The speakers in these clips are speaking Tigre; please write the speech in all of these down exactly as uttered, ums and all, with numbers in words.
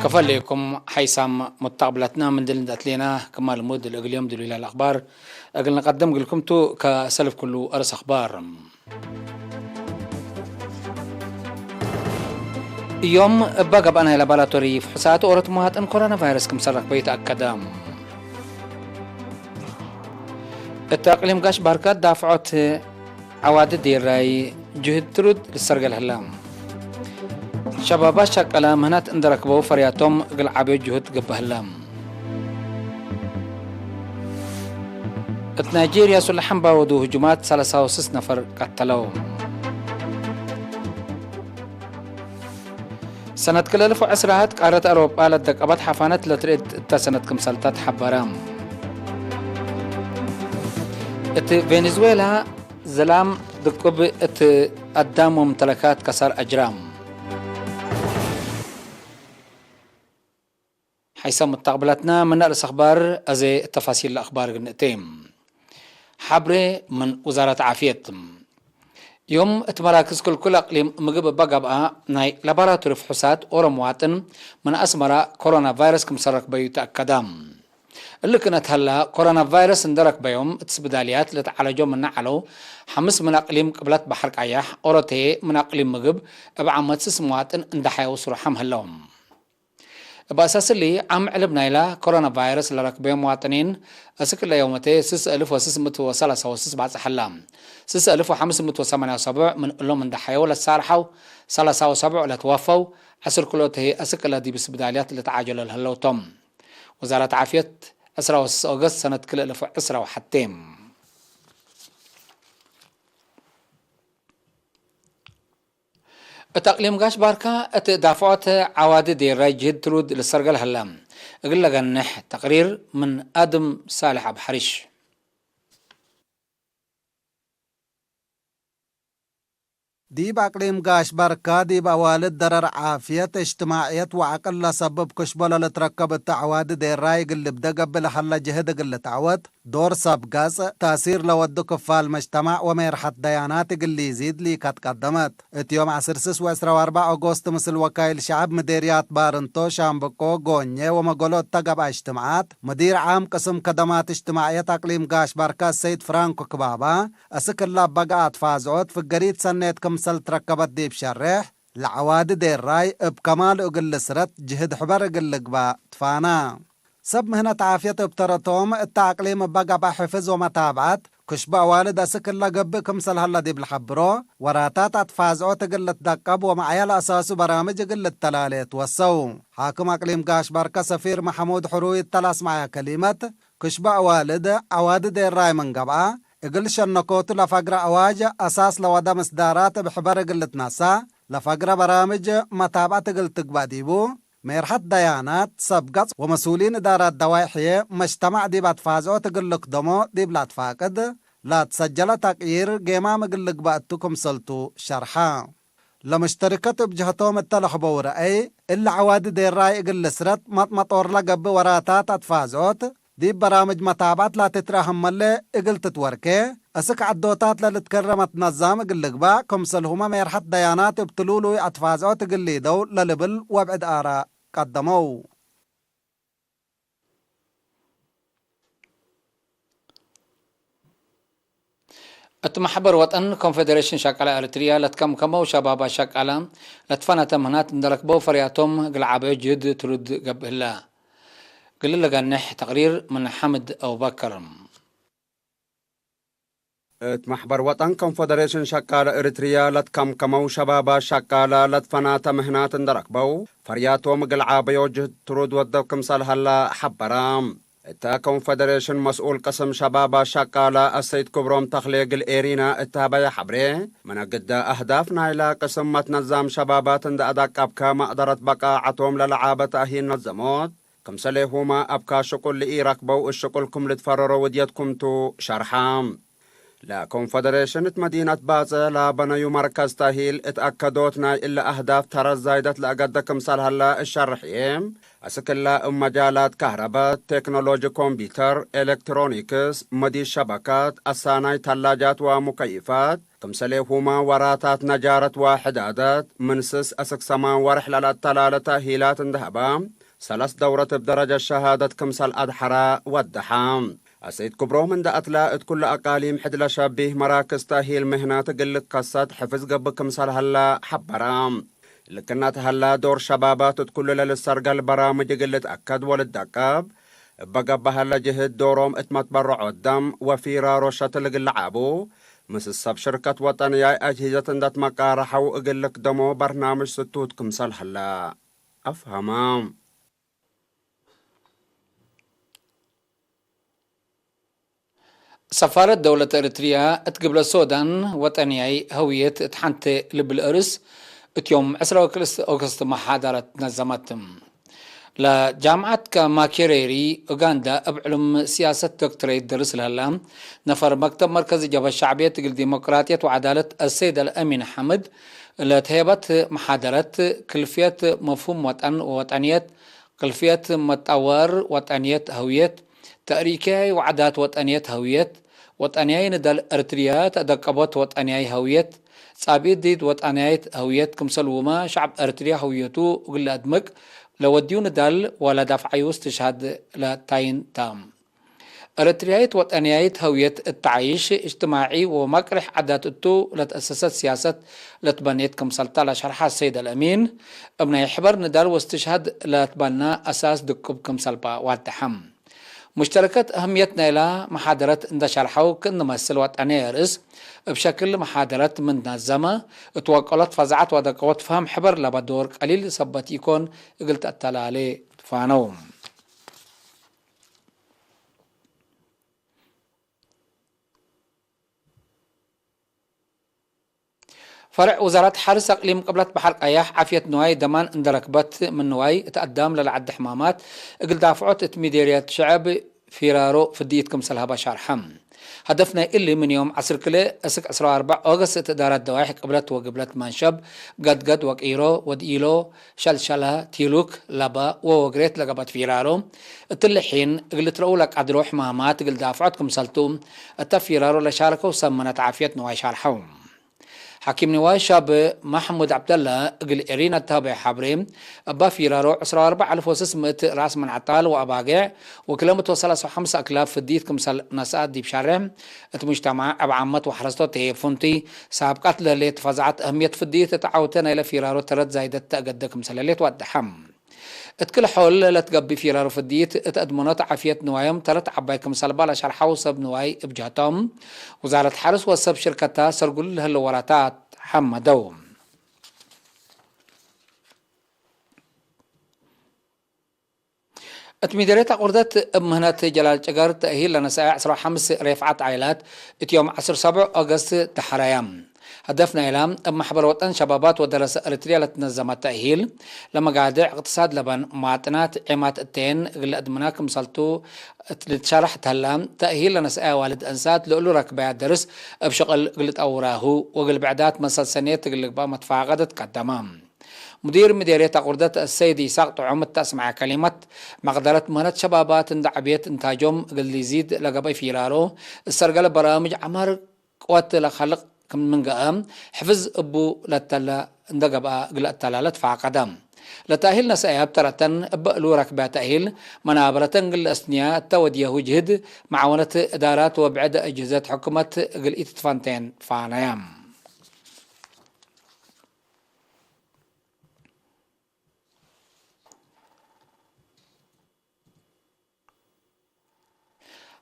ከፈ ሌኩም ሓይሳም ሙተቅብለትና፣ ምን ድል እንዴ አትሌና፣ ክማ ልሙድ ለእግል ዮም ድሉይ ለአክባር እግል ንቀድም እግልኩም ቱ። ከሰልፍ ክሉ አርስ አክባር። ዮም እበ ገብአ ናይ ላቦራቶሪ ፍሑሳት ኦሮት መዋጥን ኮሮና ቫይረስ ክምሰል ረክበዩ ተአከደ። እት አቅሊም ጋሽ ባርካ ዳፍዖት ዐዋዲ ዴራይ ጅህድ ትሩድ ልሰርገል ህለ። ሸባባት ሸቀለ ምህነት እንዴ ረክበው ፈርያቶም እግል ዐቤ ጅሁድ ገብእ ህለ። እት ናይጄርያ ሱለ ሐንባወዱ ህጁማት ሰላሳ ወስስ ነፈር ቀተለው። ሰነት ክልኤ እልፍ ወዕስራ እት ቃረት አውሮጳ ለደቀበት ሐፋነት ለትርኤት እተ ሰነት ክምሰልተ ተሐበረ። እት ቬኔዙዌላ ዝላም ድቁብ እት አዳም ወምተለካት ከሳር አጅራም። ሐይሰ ሙተቅብለትና፣ ምን አርእስ አክባር አዜ ተፋሲል ለአክባር እግል ንእቴ። ሐብሬ ምን ውዛረት ዓፍየት። ዮም እት መራክዝ ክልኩል አቅሊም ምግብ እበ ገብአ ናይ ላቦራቶሪ ፍሑሳት ኦሮ መዋጥን ምን አስመራ ኮሮና ቫይረስ ክምሰል ረክበዩ ተአከደ። እሊ ክነት ሀላ፣ ኮሮና ቫይረስ እንዴ ረክበዮም እት ስብዳልያት ልትዓለጆ ምነ ዐለው፣ ሐምስ ምን አቅሊም ቅብለት በሐር ቀያሕ፣ ኦሮቴ ምን አቅሊም ምግብ እብ ዓመት ስስ መዋጥን እንዴ ሐየው ስሩሓም ህለው። እብ አሳስ እሊ፣ ዓም ዕልብ ናይላ ኮሮና ቫይረስ ለረክበዮም መዋጥኒን፣ አስክ እለ ዮመቴ ስስ እልፍ ወስስ ምእት ወሰላሳ ወስስ ባጽሕ ሀላ። ስስ እልፍ ወሐምስ ምእት ወሰማንያ ወሰቡዕ ምን እሎም እንዴ ሐየው ለትሳርሐው፣ ሰላሳ ወሰቡዕ ለትወፈው፣ ዐስር ክልኦት ህይ አስክ እለ ዲብ ስብዳልያት ልትዓጀሎ ለህለው ቶም። ወዛረት ዓፍየት፣ ዕስራ ወስስ ኦገስት ሰነት ክልኤ እልፍ ወዕስራ ወሐቴ። እት አቅሊም ጋሽ ባርካ እት ዳፍዖት ዐዋዲ ዴራይ ጅህድ ትሩድ ልሰርገል ሀለ። እግል ለገንሕ ተቅሪር ምን አድም ሳልሕ አብ ሐሪሽ። ዲብ አቅሊም ጋሽ ባርካ ዲብ አዋልድ ደረር ዓፍየት እጅትማዕየት ወዐቅል ለሰብብ ክሽቦ ለልትረከብ እተ ዐዋዲ ዴራይ እግል ልብደ ገብእ ለሀለ ጅህድ እግል ልትዐወት፣ ዶር ሰብ ገጽ፣ ተእሲር ለወዱ ክፋል መጅተማዕ ወሜርሐት ደያናት እግል ሊዚድ ሊከት ቀደመት። እት ዮም ዐስር ስስ ወዕስራ ወአርበዕ ኦጎስት ምስል ወካይል ሸዐብ ምዴርያት ባርንቶ፣ ሻምብቆ፣ ጎኜ ወመገሎ እተ ገብአ እጅትምዓት፣ ምዲር ዓም ቅስም ከደማት እጅትማዕየት አቅሊም ጋሽ ባርካ ሰይድ ፍራንኮ ክባባ፣ አስክ እለ አበገአት ፋዝዖት ፍገሪት ሰኔት ክምሰል ትረከበት ዲብ ሸሬሕ፣ ለዐዋዲ ዴራይ እብ ከማሉ እግል ልስረት ጅህድ ሕበር እግል ልግባእ ትፋና። ሰብ ምህነት ዓፍየት እብ ተረቶም፣ እተ አቅሊም እበ ገብአ ሕፍዝ ወመታብዐት ክሽቦ አዋልድ አስክ እለ ገብእ ክምሰል ሀለ ዲብ ለሐብሮ፣ ወራታት አትፋዝዖት እግል ልትደቀብ ወመዕያ ለአሳሱ በራምጅ እግል ልተላሌ ትወሰው። ሓክም አቅሊም ጋሽ ባርካ ሰፊር መሐሙድ ሕሩይ እተ ለአስመዐየ ከሊመት፣ ክሽቦ አዋልድ ዐዋዲ ዴራይ ምን ገብአ፣ እግል ሸነኮቱ ለፈግረ አዋጅ አሳስ ለወደ ምስዳራት እብ ሕበር እግል ልትነሰእ፣ ለፈግረ በራምጅ መታብዐት እግል ትግበእ ዲቡ፣ ሜርሐት ደያናት፣ ሰብ ገጽ ወመስኡሊን እዳራት ደዋይ ሕዬ መጅተማዕ ዲብ አትፋዝዖት እግል ልክደሞ ዲብ ለአትፋቅድ፣ ለአትሰጀለ ተቅዪር ጌማም እግል ልግበእ እቱ ክምሰልቱ ሸርሐ። ለሙሽተሪከት እብ ጀህቶም እተ ለሀበው ረአይ፣ እሊ ዐዋዲ ዴራይ እግል ልስረት መጥመጦርለ ገብእ ወራታት አትፋዝዖት፣ ዲብ በራምጅ መታብዐት ላትትረሀመለ እግል ትትወርኬ፣ አስክ ዐዶታት ለልትከረ መትነዛም እግል ልግባእ፣ ክምሰልሁመ ሜርሐት ደያናት እብ ትሉሉይ አትፋዝዖት እግል ሊደው ለልብል ወብዕድ አራእ ቀደመው። እት መሕበር ወጠን ኮንፌዴሬሽን ሸቃለ ኤረትርያ ለትከምከመው ሸባብ አሸቃለ ለትፈነተ ምህናት እንዴ ረክበው ፈርያቶም እግል ዐበዮ ጅህድ ትሩድ ገብእ ህለ። እግል ለገንሕ ተቅሪር ምን ሓምድ አቡበከር። እት መሕበር ወጠን ኮንፌዴሬሽን ሸቃለ ኤረትርያ ለትከምከመው ሸባብ አሸቃለ ለትፈነተ ምህናት እንዴ ረክበው ፈርያቶም እግል ዐበዮ ጅህድ ትሩድ ወደው ክምሰል ሀለ ሐበረ። እተ ኮንፌዴሬሽን መስኡል ቅስም ሸባብ አሸቃለ አሰይድ ክብሮም ተክሌ እግል ኤሪና እት ሀበየ ሐብሬ፣ ምን እግደ አህዳፍ ናይለ ቅስም መትነዛም ሸባባት እንዴ አደቀብከ መቅደረት በቃዐቶም ለለዓበ ተእሂል ነዘሞት፣ ክምሰሌሁመ አብካ ሽቁል ለኢረክበው እሽቁል ክም ልትፈረሮ ውድየት ክምቱ ሸርሐ። ለኮንፈደሬሽን እት መዲነት ባጽዕ ለበነዩ መርከዝ ተእሂል እት አከዶት ናይ እለ አህዳፍ ተረት ዛይደት ለአገደ ክምሰል ሀለ እሸርሕ ህዬ፣ አስክ እለ እብ መጃላት ካህረበት፣ ቴክኖሎጂ፣ ኮምፒተር፣ ኤሌክትሮኒክስ፣ መዲድ ሸበካት፣ አሳናይ ተላጃት ወሙከይፋት፣ ክምሰሌሁመ ወራታት ነጃረት ወሕዳደት፣ ምን ስስ አስክ ሰማን ወርሕ ለለአተላለ ተእሂላት እንደ ሀበ፣ ሰለስ ደውረት እብ ደረጀት ሸሃደት ክምሰል አድሐረ ወደሐ። አሰይድ ክብሮም እንደ አትለ፣ እት ኩሉ አቃሊም ሕድ ለሸቢህ መራክዝ ተእሂል ምህነት እግል ልትከሰት ሕፍዝ ገብእ ክምሰል ሀለ ሐበረ። ልክነት ሀለ፣ ዶር ሸባባት እት ኩሉ ለልሰርገል በራምጅ እግል ልትአከድ ወልትደቀብ፣ እበ ገብእ ሀለ ጅህድ ዶሮም እት መትበረዖት ደም ወፊራሮ ሸትል እግል ለዓቡ፣ ምስል ሰብ ሽርከት ወጠንያይ አጅሂዘት እንደ ትመቃረሐው እግል ልክደሞ በርናምጅ ስቱት ክምሰል ሀለ አፍሀመ። ሰፋረት ደውለት ኤሪትርያ እት ግብለ ሶዳን ወጠንያይ ሀውየት እት ሐንቴ ልብል እርስ እት ዮም ዕስራ ወክልኤ ኦገስት መሓደረት ነዘመት። ለጃምዓት ከማኬሬሪ ኡጋንዳ እብ ዕሉም ሲያሰት ዶክትሬት ደርስ ለህላ ነፈር መክተብ መርከዝ ጀብሀት ሸዕብየት እግል ዲሞቅራጥየት ወዐዳለት አሰይድ አልአሚን ሐምድ ለትሄበት መሓደረት ክልፍየት መፍሁም ወጠን ወወጠንየት ክልፍየት መጣወር ወጠንየት ህውየት፣ ተእሪክያይ ወዓዳት ወጠንየት ህውየት፣ ወጠንያይ ንዳል ኤርትርያ ተአደቀቦት ወጠንያይ ህውየት፣ ጻብኢት ዲድ ወጠንያይት ህውየት ክምሰልሁመ ሸዕብ ኤርትርያ ህውየቱ እግል ለአድምቅ ለወድዩ ንዳል ወለዳፍዓዩ እስትሽሃድ ለታይን ተ። ኤረትርያይት ወጠንያይት ሀውየት እት ተዓይሽ እጅትማዒ ወመቅርሕ ዓዳት እቱ ለትአሰሰት ሲያሰት ለትበኔት ክምሰልታ ለሸርሐ ሰይድ አልአሚን፣ እብ ናይ ሕበር ንዳል ወስትሽሃድ ለትበና አሳስ ድቁብ ክምሰልባ ዋደሐ። ሙሽተረከት አህምየት ናይላ መሓደረት እንደ ሸርሐው፣ ክእን መስል ወጠንያይ ርእስ እብ ሸክል መሓደረት ምን ትነዘመ፣ እት ወቀሎት ፈዛዐት ወደቀወት ፈሀም ሕበር ለበ ዶር ቀሊል ሰበት ኢኮን እግል ተአተላሌ ትፋነው። ፈርዕ ውዛረት ሐርስ አቅሊም ቅብለት በሐር ቀያሕ ዓፍየት ንዋይ ደማን እንደ ረክበት፣ ምን ንዋይ እት አዳም ለለዐደ ሕማማት እግል ዳፍዖት እት ሚዴርየት ሸዐብ ፊራሮ ፍድይት ክምሰል ሀበ ሸርሐ። ሀደፍ ናይ እሊ ምን ዮም ዐስር ክልኤ እስክ ዕስራ ወአርበዕ ኦገስት እት እዳረት ደዋይሕ ቅብለት ወግብለት መንሸብ፣ ገድገድ ወቂሮ ወድኢሎ፣ ሸልሸለ፣ ቲሉክ፣ ለበ ወወግሬት ለገብአት ፊራሮ፣ እትሊ ሒን እግል ልትረኡ ለቀድሮ ሕማማት እግል ዳፍዖት ክምሰልቱ፣ እተ ፊራሮ ለሻረከው ሰብ መነት ዓፍየት ንዋይ ሻርሐው። ሐኪም ንዋይ ሻብ መሕሙድ ዐብደለ እግል ኤሪና እት ሀበየ ሐብሬ፣ እበ ፊራሮ ዕስራ ወአርበዕ አልፍ ወስስ ምእት ራስ ምን ዐጣል ወአባጌዕ ወክልኤ ምእት ወሰላሳ ወሐምስ አክላብ ፍድይት ክምሰል ነስአ ዲብ ሸሬሕ እት ሙጅተማዕ እብ ዓመት ወሐረስቶት ህዬ ፍንቱይ ሳብቃት ለህሌት ፈዛዐት አህምየት ፍድይት እት ዐውቴ ናይለ ፊራሮ ተረት ዛይደት ተአገደ ክምሰል ህሌት ወደሐ። እት ክል ሖል ለትገብእ ፊራሮ ፍድይት እት አድመኖት ዓፍየት ንዋዮም ተረት ዐባይ ክምሰልባ ለሸርሐው ሰብ ንዋይ እብ ጀህቶም፣ ውዛረት ሐርስ ወሰብ ሽርከታ ሰርጉል ለህለ ወራታት ሐመደው። እት ሚደርየት አቁርደት እብ ምህነት ጀላል ጨገር ተእሂል ለነስአየ ዐስራ ወሐምስ ሬፍዓት ዓይላት እት ዮም ዐስር ሰብዕ ኦገስት ደሐረየ። ሀደፍ ናይላ እብ መሕበር ወጠን ሸባባት ወደረሰ ኤረትርያ ለትነዘመ ተእሂል፣ ለመጋድዕ እቅትሳድ ለበን ማጥናት ዔማት እቴን እግል ለአድምና ክምሰልቱ እት ልትሸረሕ ተላ፣ ተእሂል ለነስአየ ዋልድ አንሳት ለእሉ ረክበያ ደርስ እብ ሽቅል እግል ጠውራሁ ወእግል ብዕዳት መሰል ሰኔት እግል ልግበእ መትፋቀደት ቀደመ። ሙዲር ምዴርየት አቁርደት አሰይድ ኢሳቅ ጥዑም እተ አስመዐ ከሊመት፣ መቅደረት ምህነት ሸባባት እንደ ዐብየት እንታጆም እግል ሊዚድ ለገብአ ፊራሮ፣ እሰርገለ በራምጅ ዐማር ቅወት ለከልቅ ክም ምን ገአ፣ ሕፍዝ እቡ ለተለ እንደ ገብአ እግል አተላለ ትፋቀደ። ለተእሂል ነስአያብ ተረተን እበ እሉ ረክበ ተእሂል፣ መናበረተን እግል ለአስንያ እተ ወድየሁ ጅህድ፣ መዓወነት እዳራት ወብዕድ አጅህዘት ሕኩመት እግል ኢትትፈንቴን ፋነየ።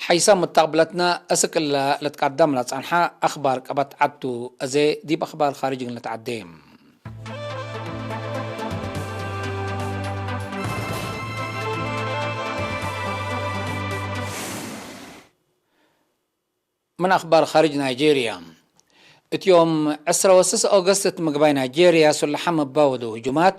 ሐይሰ ሙተቅብለትነ እስክ እለ ልትቀደም ለጸንሐ አክባር ቀበት ዐድ ቱ። አዜ ዲብ አክባር ካርጅ እግል ንትዐዴ። ምን አክባር ካርጅ ናይጄርያ። እት ዮም ዕስረ ወስስ ኦገስት እት ምግባይ ናይጄርያ ሱለሐ ምባ ወደው ህጁማት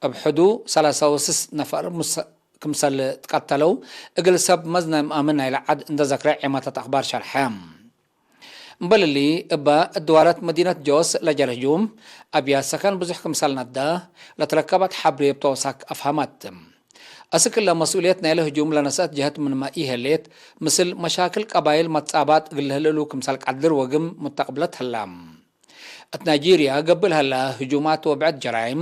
እብ ሕዱ ሰላሳ ወስስ ነፈር ሙስ-፣ ክምሰል ትቀተለው እግል ሰብ መዝ ናይ መአምን ናይለ ዐድ እንደ ዘክረ ዔማታት አክባር ሸርሐ። እምበል እሊ፣ እበ እድዋረት መዲነት ጆስ ለጀረ ህጁም፣ አብያት ሰከን ብዙሕ ክምሰል ነዳ ለትረከበት ሐብሬ እብ ተወሳክ አፍሀመት። አስክ እለ መስኡልየት ናይለ ህጁም ለነስአት ጀሀት ምንመ ኢሀሌት፣ ምስል መሻክል ቀባይል መትጻባጥ እግል ለህሌ እሉ ክምሰል ቀድር ወግም ሙተቅብለት ሀላ። እት ናይጄርያ ገብእ ለሀላ ህጁማት ወብዕድ ጀራይም፣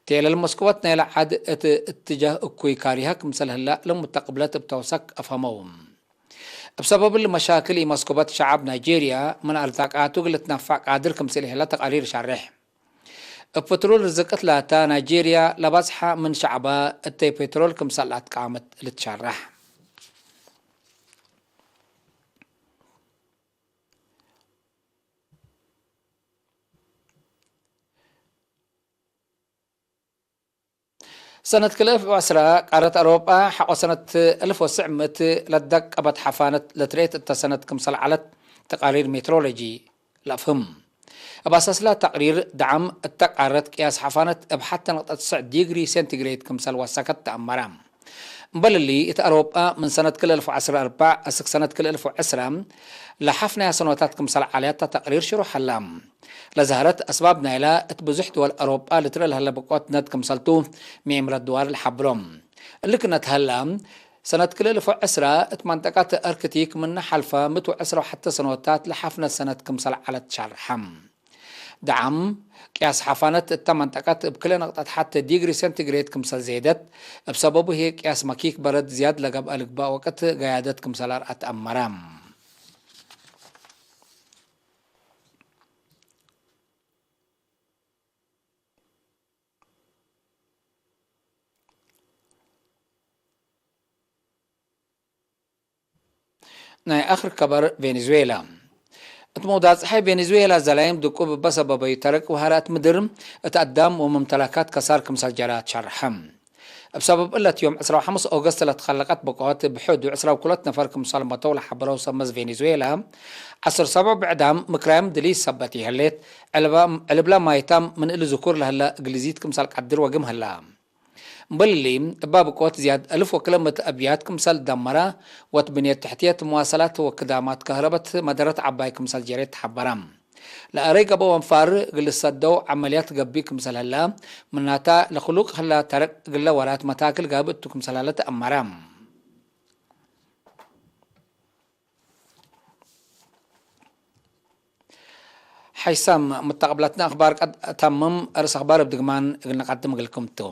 ቴለል መስኩበት ናይለ ዐድ እት እትጃህ እኩይ ካሪሀ ክምሰል ህላ ለሙተቅብለት እብ ተውሰክ አፍሀመው። እብ ሰበብ እሊ መሻክል ኢመስኩበት ሸዐብ ናይጄርያ ምን አርዛቃቱ እግል ልትነፈዕ ቃድር ክምሰል ኢሀለ ተቃሪር ሻሬሕ። እብ ፕትሮል ርዝቅት ላታ ናይጄርያ ለበዝሐ ምን ሸዐባ እተይ ፔትሮል ክምሰል ለአትቃምት ልትሸረሕ። ሰነት ክልኤ እልፍ ወዐስራ፣ ቃረት አውሮጳ ሐቆ ሰነት አልፍ ወትስዕ ምእት ለደቀበት ሐፋነት ለትርኤት እተ ሰነት ክምሰል ዐለት ተቃሪር ሜትሮሎጂ ለአፍህም። እብ አሳስላ ተቅሪር ደዓም እተ ቃረት ቅያስ ሐፋነት እብ ሐተ ነቅጠት ትስዕ ዲግሪ ሴንቲግሬድ ክምሰል ወሰከት ተአመረ። እምበል እሊ፣ እት አውሮጳ ምን ሰነት ክልኤ እልፍ ወዐስራ ወአርበዕ አስክ ሰነት ክልኤ እልፍ ወዐስራ ለሐፍናያ ሰኖታት ክምሰል ዐለያት ተቅሪር ሽሩሕ ሀላ። ለዘሀረት አስባብ ናይላ እት ብዙሕ ድወል አውሮጳ ልትረአ ለሀለ ብቆት ነት ክምሰልቱ ሚእምረት ድዋር ለሐብሮ። እሊ ክነት ሀላ፣ ሰነት ክልኤ እልፍ ወዐስራ እት መንጠቀት አርክቲክ ምነ ሐልፈ ምእት ወዐስራ ወሐተ ሰኖታት ለሐፍነት ሰነት ክምሰል ዐለት ሸርሐ። ደዓም ቅያስ ሐፋነት እተ መንጠቀት እብ ክልኤ ነቅጠት ሐተ ዲግሪ ሴንቲግሬድ ክምሰል ዜደት፣ እብ ሰበቡ ህዬ ቅያስ መኪክ በረድ ዝያድ ለገብአ ልግበእ ወቅት ገያደት ክምሰል አርአት አመረ። ናይ አክር ከበር ቬኔዙዌላ። እት መውዳቅ ጸሓይ ቬኔዙዌላ ዘላይም ድቁብ እበ ሰበበዩ ተረቅ ወሀራት ምድር እት አዳም ወመምተላካት ከሳር ክምሰል ጀረ ተሸርሐ። እብ ሰበብ እለት ዮም ዕስራ ወሐምስ ኦገስት ለትከለቀት ብቆት ብሕዱ ዕስራ ወክልኦት ነፈር ክምሰል መተው ለሐበረው ሰመዝ ቬኔዙዌላ፣ ዐስር ሰቡዕ ብዕዳም ምክራይም ድሊት ሰበት ይህሌት፣ ዕልባ-፣ ዕልብለ ማይታም ምን እሊ ዝኩር ለህለ እግልዚት ክምሰል ቀድር ወግም ህላ። እምበል እሊ፣ እበ ብቆት ዝያድ አልፍ ወክለ ምእት አብያት ክምሰል ደመረ፣ ወእት ብንየት ተሕትየት፣ መዋሰላት ወክዳማት ከህረበት መደረት ዐባይ ክምሰል ጀሬት ተሐበረ። ለአረይ ገብአ ወንፋር እግል ልሰደው ዐመልያት ገብእ ክምሰል ህለ፣ ምናተ ለክሉቅ ህለ ተረቅ እግለ ወራት መታክል ጋብእ እቱ ክምሰል ህለ ተአመረ። ሐይሳም፣ ሙተቅብላትና አክባር ቀድ ተምም፣ አርስ አክባር እብ ድግማን እግል ነቀድም እግልኩም ቱ።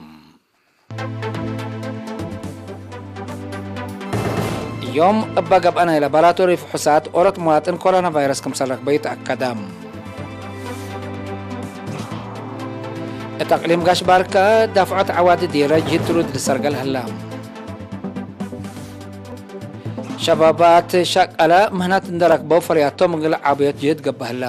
ዮም እበ ገብአ ናይ ላቦራቶሪ ፍሑሳት ኦሮት መዋጥን ኮሮና ቫይረስ ክምሰል ረክበዩ ተአከደ። እት አቅሊም ጋሽ ባርከ ዳፍዖት ዐዋዲ ዲረ ጅህድ ትሩድ ልሰርገል ህለ። ሸባባት ሸቀለ ምህነት እንዴ ረክበው ፈርያቶም እግል ዓብዮት ጅህድ ገብአ ህለ።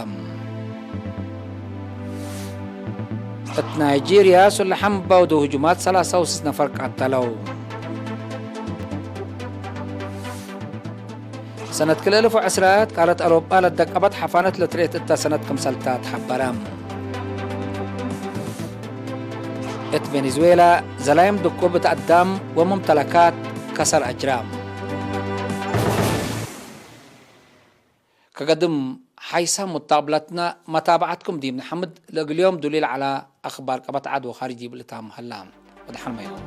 እት ናይጄርያ ሱለሐም ባውደው ህጁማት ሰላሳ ወስስ ነፈር ቀተለው። ሰነት ክልኤ እልፍ ወዐስራ ቃረት አውሮጳ ለደቀበት ሐፋነት ለትርኤት እተ ሰነት ክምሰልታ ተሐበረ። እት ቬኔዙዌላ ዘላይም ድቁብ እት አዳም ወሙምተለካት ከሰር አጅራም። ከገድም ሐይሳም ሙታብለትነ መታብዐትኩም ዲብ ነሐምድ፣ ለእግል ዮም ዱሊል ዐለ አክባር ቀበት ዐድ ወካርጅ ዲብ ልታም ሀላ። ወደሐን መዮም።